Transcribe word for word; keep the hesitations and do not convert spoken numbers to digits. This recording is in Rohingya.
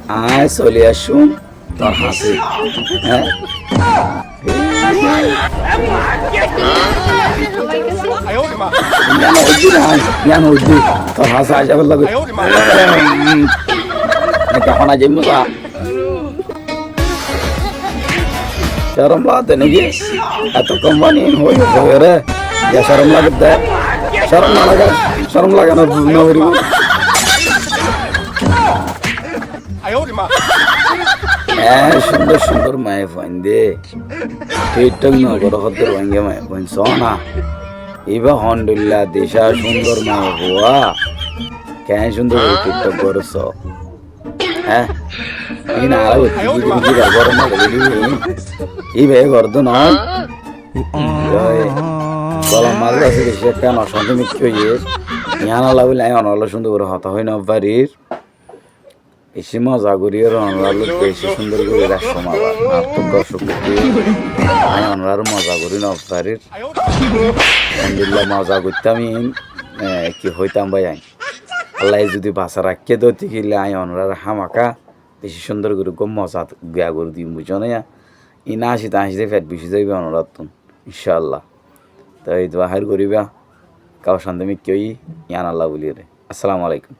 Aññí soli aiccúm tor hañsé. Hé? Yián hoódde na, yián hoódde. Tor hañsé aicá félaibo. Ekká hona zaimmo sa. Corom lage de né ki? Eto kombani hoi hoi re. Ya corom lage de. Corom no lage, corom lage na, no foribo. Hé, cúndor cúndor maiyafuain de. TikTok no goró hoddúr Ruáingga maiyafuain, só na. Ibá hondilla dicá cúndor maiyafua. Keén cúndor gorí TikTok goró só. Hé? Iín añára goittí, ki gorí, ki gorí, goró na gorí, ibá e goró de noó. Golom mazé asé beci ekkán ocánti mikká óiye. Yián olla bóli aññí onorálla cúndor gorí hotá hoi no farir. Beci moza gorí ar onorár lói beci cúndor gorí raikkum abar. Añáttu cúkuriya. Aññí onoráre moza gorí no farir. Alhamdulillah, moza goittám iín, e, ki hoitám bái aññí. Allaye zodi basai raikké de óite gile aññí onoráre hámaka beci cúndor gorí uggúa moza giya gorí diyum, buijjó né ya. Iín añcite añcite fet bicí zaiboi onoráttu, incállah. Toi dua háir goríba, kau cánti mikká óiyi, yián olla bóli re. Assalamu alaikum.